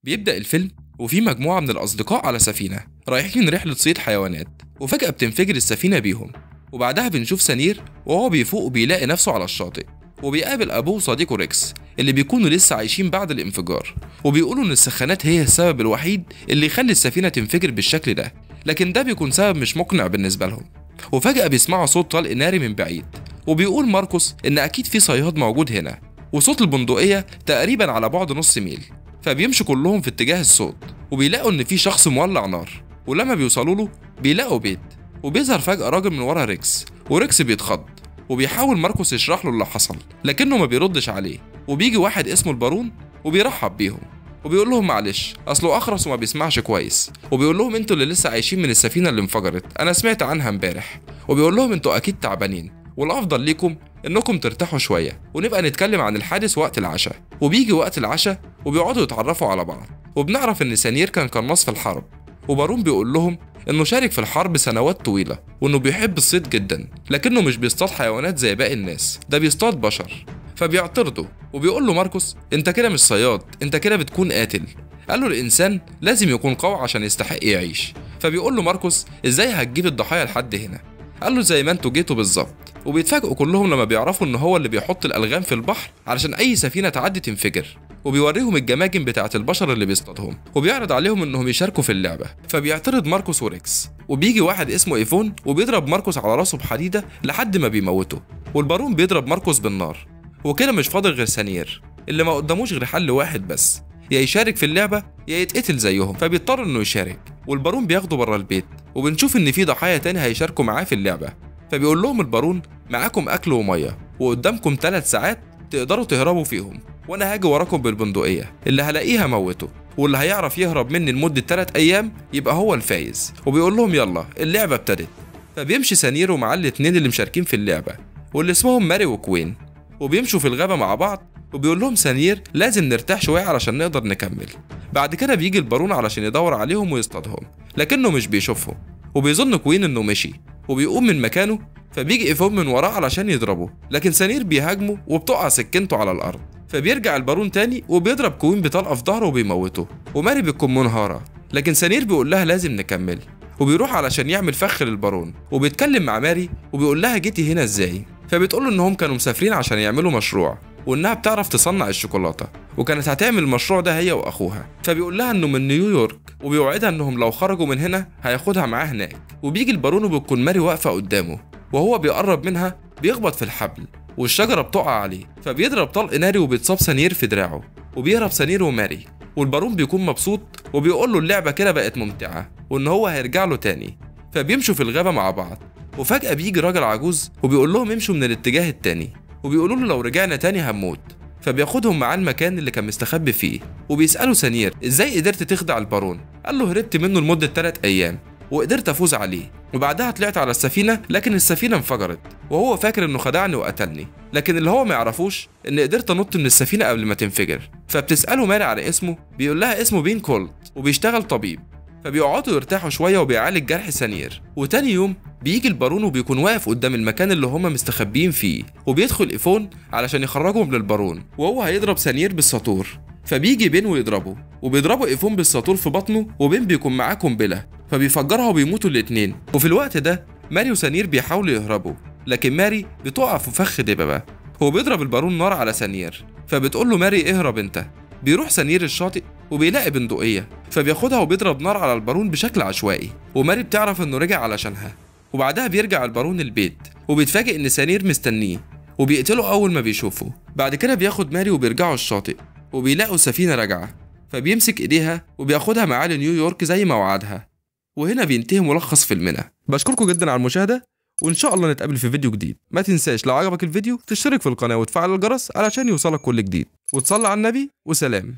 بيبدأ الفيلم وفي مجموعة من الأصدقاء على سفينة رايحين رحلة صيد حيوانات، وفجأة بتنفجر السفينة بيهم. وبعدها بنشوف سانير وهو بيفوق وبيلاقي نفسه على الشاطئ، وبيقابل أبوه وصديقه ريكس اللي بيكونوا لسه عايشين بعد الانفجار، وبيقولوا إن السخانات هي السبب الوحيد اللي يخلي السفينة تنفجر بالشكل ده، لكن ده بيكون سبب مش مقنع بالنسبة لهم. وفجأة بيسمعوا صوت طلق ناري من بعيد، وبيقول ماركوس إن أكيد في صياد موجود هنا، وصوت البندقية تقريبا على بعد نص ميل. فبيمشوا كلهم في اتجاه الصوت، وبيلاقوا إن في شخص مولع نار، ولما بيوصلوا له بيلاقوا بيت، وبيظهر فجأة راجل من ورا ريكس، وريكس بيتخض وبيحاول ماركوس يشرح له اللي حصل لكنه ما بيردش عليه. وبيجي واحد اسمه البارون وبيرحب بيهم وبيقول لهم معلش اصله اخرس وما بيسمعش كويس، وبيقول لهم انتوا اللي لسه عايشين من السفينة اللي انفجرت، انا سمعت عنها امبارح، وبيقول لهم انتوا اكيد تعبانين والافضل ليكم انكم ترتاحوا شوية ونبقى نتكلم عن الحادث وقت العشاء. وبيجي وقت العشاء وبيقعدوا يتعرفوا على بعض، وبنعرف ان سانير كان قناص في الحرب، وبارون بيقول لهم انه شارك في الحرب سنوات طويلة وانه بيحب الصيد جدا، لكنه مش بيصطاد حيوانات زي باقي الناس، ده بيصطاد بشر. فبيعترضوا وبيقول له ماركوس انت كده مش صياد، انت كده بتكون قاتل. قال له الانسان لازم يكون قوي عشان يستحق يعيش. فبيقول له ماركوس ازاي هتجيب الضحايا لحد هنا؟ قال له زي ما انتوا جيتوا بالظبط. وبيتفاجئوا كلهم لما بيعرفوا ان هو اللي بيحط الالغام في البحر علشان اي سفينة تعدي تنفجر، وبيوريهم الجماجم بتاعه البشر اللي بيصطادهم، وبيعرض عليهم انهم يشاركوا في اللعبة. فبيعترض ماركوس وريكس، وبيجي واحد اسمه ايفون وبيضرب ماركوس على راسه بحديدة لحد ما بيموته، والبارون بيضرب ماركوس بالنار. وكده مش فاضل غير سانير اللي ما قداموش غير حل واحد بس، يا يشارك في اللعبة يا يتقتل زيهم، فبيضطر انه يشارك. والبارون بياخده بره البيت، وبنشوف ان في ضحايا تاني هيشاركوا معاه في اللعبة. فبيقول لهم البارون معاكم اكل ومية وقدامكم 3 ساعات تقدروا تهربوا فيهم، وانا هاجي وراكم بالبندقيه، اللي هلاقيها موته، واللي هيعرف يهرب مني لمدة 3 ايام يبقى هو الفايز. وبيقول لهم يلا اللعبة ابتدت. فبيمشي سانير ومعاه الاتنين اللي مشاركين في اللعبة واللي اسمهم ماري وكوين، وبيمشوا في الغابة مع بعض. وبيقول لهم سانير لازم نرتاح شوية علشان نقدر نكمل. بعد كده بيجي البارون علشان يدور عليهم ويصطادهم، لكنه مش بيشوفهم، وبيظن كوين انه مشي وبيقوم من مكانه. فبيجي ايفون من وراه علشان يضربه، لكن سانير بيهاجمه وبتقع سكينته على الارض. فبيرجع البارون تاني وبيضرب كوين بطلقه في ظهره وبيموته، وماري بتكون منهاره، لكن سانير بيقول لها لازم نكمل، وبيروح علشان يعمل فخ للبارون. وبيتكلم مع ماري وبيقول لها جيتي هنا ازاي؟ فبتقول له انهم كانوا مسافرين عشان يعملوا مشروع، وانها بتعرف تصنع الشوكولاتة، وكانت هتعمل المشروع ده هي واخوها. فبيقول لها انه من نيويورك، وبيوعدها انهم لو خرجوا من هنا هياخدها معاه هناك. وبيجي البارون وبتكون ماري واقفة قدامه، وهو بيقرب منها بيخبط في الحبل والشجرة بتقع عليه، فبيضرب طلق ناري وبيتصاب سانير في دراعه، وبيهرب سانير وماري. والبارون بيكون مبسوط وبيقول له اللعبة كده بقت ممتعة وان هو هيرجع له تاني. فبيمشوا في الغابة مع بعض، وفجاة بيجي راجل عجوز وبيقول لهم امشوا من الاتجاه التاني، وبيقولوا له لو رجعنا تاني هنموت. فبياخدهم معاه المكان اللي كان مستخبي فيه، وبيسألوا سانير ازاي قدرت تخدع البارون؟ قال له هربت منه لمدة 3 أيام وقدرت افوز عليه، وبعدها طلعت على السفينة لكن السفينة انفجرت، وهو فاكر انه خدعني وقتلني، لكن اللي هو ما يعرفوش ان قدرت انط من السفينة قبل ما تنفجر. فبتسأله ماري على اسمه، بيقول لها اسمه بين كولت وبيشتغل طبيب. فبيقعدوا يرتاحوا شوية وبيعالج جرح سانير. وتاني يوم بيجي البارون وبيكون واقف قدام المكان اللي هما مستخبيين فيه، وبيدخل ايفون علشان يخرجهم للبارون، وهو هيضرب سانير بالساطور. فبيجي بين ويضربه، وبيضربه ايفون بالساطور في بطنه، وبين بيكون معاه قنبلة فبيفجرها وبيموتوا الاتنين. وفي الوقت ده ماري وسانير بيحاولوا يهربوا، لكن ماري بتقع في فخ دببه، وبيضرب البارون نار على سانير. فبتقول له ماري اهرب انت. بيروح سانير الشاطئ وبيلاقي بندقية، فبياخدها وبيضرب نار على البارون بشكل عشوائي، وماري بتعرف انه رجع علشانها. وبعدها بيرجع البارون البيت وبيتفاجئ ان سانير مستنيه وبيقتله اول ما بيشوفه. بعد كده بياخد ماري وبيرجعوا الشاطئ وبيلاقوا السفينة راجعة، فبيمسك ايديها وبياخدها معاه لنيويورك زي ما وعدها. وهنا بينتهي ملخص فيلمنا. بشكركم جدا على المشاهدة، وان شاء الله نتقابل في فيديو جديد. ما تنساش لو عجبك الفيديو تشترك في القناة وتفعل الجرس علشان يوصلك كل جديد، وتصلي على النبي، وسلام.